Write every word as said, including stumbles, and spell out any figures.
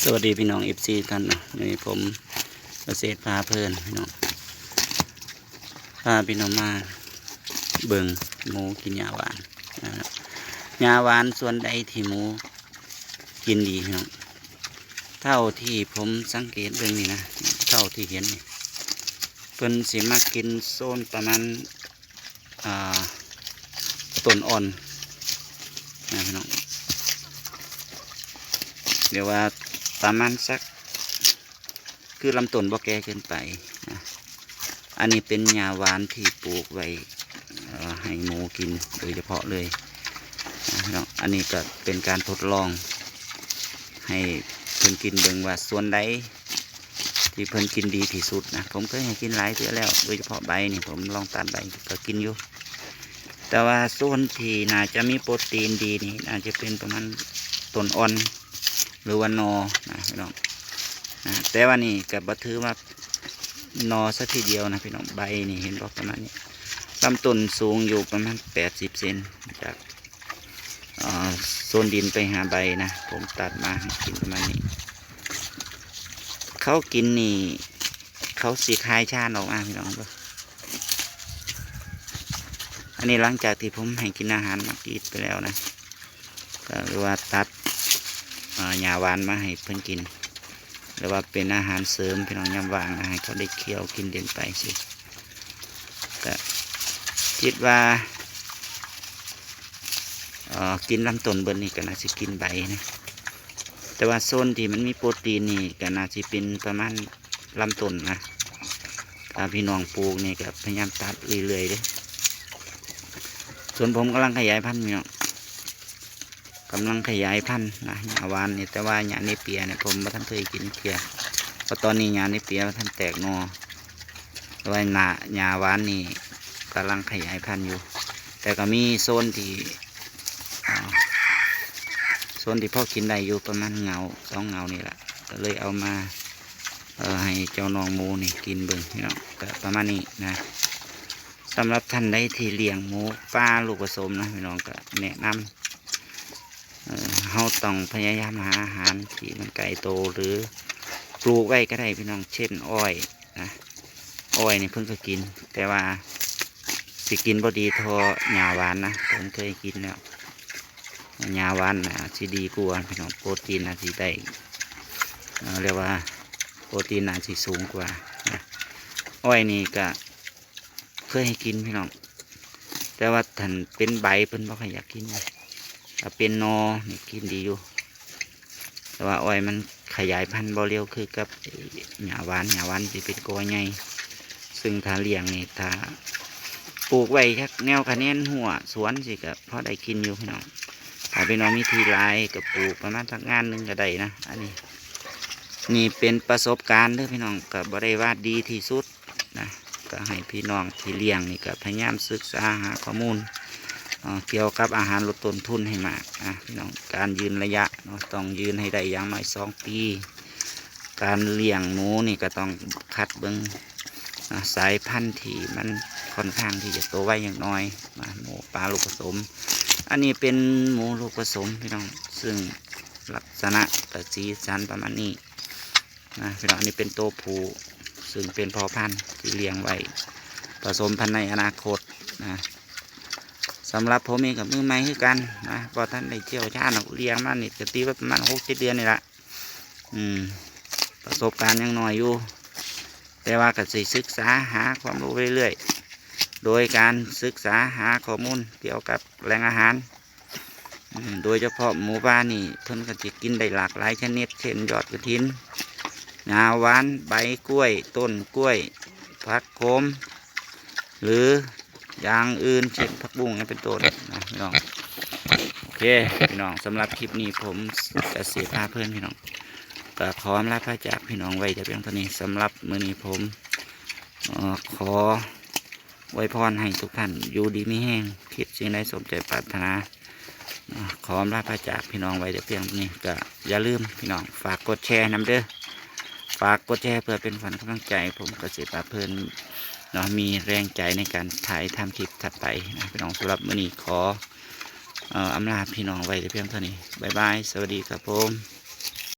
สวัสดีพี่น้อง เอฟซี ท่านนะ นี่ผมเกษตรพาเพลินพี่น้อง พาพี่น้องมาเบิ่งหมูกินหญ้าหวานนะ หญ้าหวานส่วนใดที่หมูกินดีพี่น้อง เท่าที่ผมสังเกตเบิ่งนี่นะ เท่าที่เห็นนี่ เพิ่นสิมากินโซนประมาณ อ่า ต้นอ่อนนะพี่น้อง เรียกว่าประมาณสัก คือลำต้นบ่แก่เกินไปนะ อันนี้เป็นหญ้าหวานที่ปลูกไว้ เอ่อ ให้หมูกินโดยเฉพาะเลยนะพี่น้อง อันนี้ก็เป็นการทดลอง ให้เพิ่นกินเบิ่งว่าส่วนใดที่เพิ่นกินดีที่สุดนะ ผมเคยให้กินหลายเทื่อแล้ว โดยเฉพาะใบนี่ผมลองตัดใบก็กินอยู่ แต่ว่าส่วนที่น่าจะมีโปรตีนดีนี่น่าจะเป็นประมาณต้นอ่อน หรือว่านอนะพี่น้องนะ แต่ว่านี่ก็บ่ถือว่านอซะทีเดียวนะพี่น้อง ใบนี่เห็นบ่ประมาณนี้ ลำต้นสูงอยู่ประมาณแปดสิบเซนจาก อ่า โซนดินไปหาใบนะ ผมตัดมาให้กินประมาณนี้ เขากินนี่ เขาสิคายชานออกมาพี่น้องเด้อ อันนี้หลังจากที่ผมให้กินอาหารหมากอีทไปแล้วนะ ก็หรือว่าตัด อ่า หญ้าหวานมาให้เพิ่นกิน หรือว่าเป็นอาหารเสริมพี่น้องยามว่างนะ ให้เขาได้เคี้ยวกินเล่นไปสิ ก็คิดว่า เอ่อ กินลำต้นเบิดนี่ก็น่าสิกินใบนะ แต่ว่าโซนที่มันมีโปรตีนนี่ก็น่าสิเป็นประมาณลำต้นนะ ถ้าพี่น้องปลูกนี่ก็พยายามตัดเรื่อยๆเด้อ ส่วนผมกำลังขยายพันธุ์พี่น้อง กำลังขยายพันธุ์นะ หญ้าหวานนี่ แต่ว่าหญ้าเนเปียเนี่ยผมบ่ทันเคยกินเทื่อ เพราะตอนนี้หญ้าเนเปียบ่ทันแตกหน่อ แต่ว่าหน้า หญ้าหวานนี่กำลังขยายพันธุ์อยู่ แต่ก็มีโซนที่ อ่า โซนที่พอกินได้อยู่ประมาณเหงาสองเหงานี่แหละ ก็เลยเอามา เอ่อ ให้เจ้าน้องหมูนี่กินเบิ่งพี่น้อง ก็ประมาณนี้นะ สำหรับท่านใดที่เลี้ยงหมูป่าลูกผสมนะพี่น้อง ก็แนะนำ เอ่อ เราต้องพยายามหาอาหารที่มันไกลโต หรือปลูกไว้ก็ได้พี่น้อง เช่นอ้อยนะ อ้อยนี่เพิ่นก็กิน แต่ว่าสิกินบ่ดีเท่าหญ้าหวานนะ ผมเคยกินแล้ว หญ้าหวานน่ะสิดีกว่าพี่น้อง โปรตีนน่ะสิได้ เอ่อ เรียกว่าโปรตีนน่ะสิสูงกว่านะ อ้อยนี่ก็เคยให้กินพี่น้อง แต่ว่าถ้าเป็นใบเพิ่นบ่ค่อยอยากกินนะ ถ้าเป็นหน่อนี่กินดีอยู่ แต่ว่าอ้อยมันขยายพันธุ์บ่เร็วคือกับหญ้าหวาน หญ้าหวานสิเป็นกอใหญ่ ซึ่งถ้าเลี้ยงนี่ ถ้าปลูกไว้จักแนวคะแนนหัวสวนสิก็พอได้กินอยู่พี่น้อง ถ้าพี่น้องมีที่หลายก็ปลูกประมาณสักงานหนึ่งก็ได้นะ อันนี้ นี่เป็นประสบการณ์เด้อพี่น้อง ก็บ่ได้ว่าดีที่สุดนะ ก็ให้พี่น้องที่เลี้ยงนี่ก็พยายามศึกษาหาข้อมูล เอ่อ เกี่ยวกับอาหารลดต้นทุนให้มากนะพี่น้อง การยืนระยะเนาะ ต้องยืนให้ได้อย่างน้อยสองปี การเลี้ยงหมูนี่ก็ต้องคัดเบิ่งนะ สายพันธุ์ที่มันค่อนข้างที่จะโตไวอย่างน้อยนะ หมูป่าลูกผสม อันนี้เป็นหมูลูกผสมพี่น้อง ซึ่งลักษณะกับสีสันประมาณนี้นะพี่น้อง อันนี้เป็นตัวผู้ ซึ่งเป็นพ่อพันธุ์ที่เลี้ยงไว้ ผสมพันธุ์ในอนาคตนะ สำหรับผมเองก็มือใหม่คือกันนะ บ่ทันได้เชี่ยวชาญหรอก เลี้ยงมานี่ก็ตีว่าประมาณหกเจ็ดเดือนนี่ละ อืม ประสบการณ์ยังน้อยอยู่ แต่ว่าก็สิศึกษาหาความรู้เรื่อยๆ โดยการศึกษาหาข้อมูลเกี่ยวกับแหล่งอาหาร อืม โดยเฉพาะหมูป่านี่เพิ่นก็สิกินได้หลากหลายชนิด เช่นยอดกระถิน หญ้าหวาน ใบกล้วย ต้นกล้วย ผักโขม หรืออย่างอื่น เช่นผักบุ้งเนี่ยเป็นต้นนะพี่น้อง โอเคพี่น้อง สำหรับคลิปนี้ผมเกษตรพาเพลินพี่น้อง ก็ขออำลาพระจากพี่น้องไว้แต่เพียงเท่านี้ สำหรับมื้อนี้ผม เอ่อ ขออวยพรให้ทุกท่านอยู่ดีมีแฮง คิดสิ่งใดสมใจปรารถนา อ่า ขออำลาพระจากพี่น้องไว้แต่เพียงเท่านี้ ก็อย่าลืมพี่น้องฝากกดแชร์นำเด้อ ฝากกดแชร์เพื่อเป็นขวัญกำลังใจ ผมเกษตรพาเพลินเนาะ มีแรงใจในการถ่ายทำคลิปถัดไปนะพี่น้อง สำหรับมื้อนี้ขอ เอ่อ อำลาพี่น้องไว้แต่เพียงเท่านี้ บ๊ายบาย สวัสดีครับผม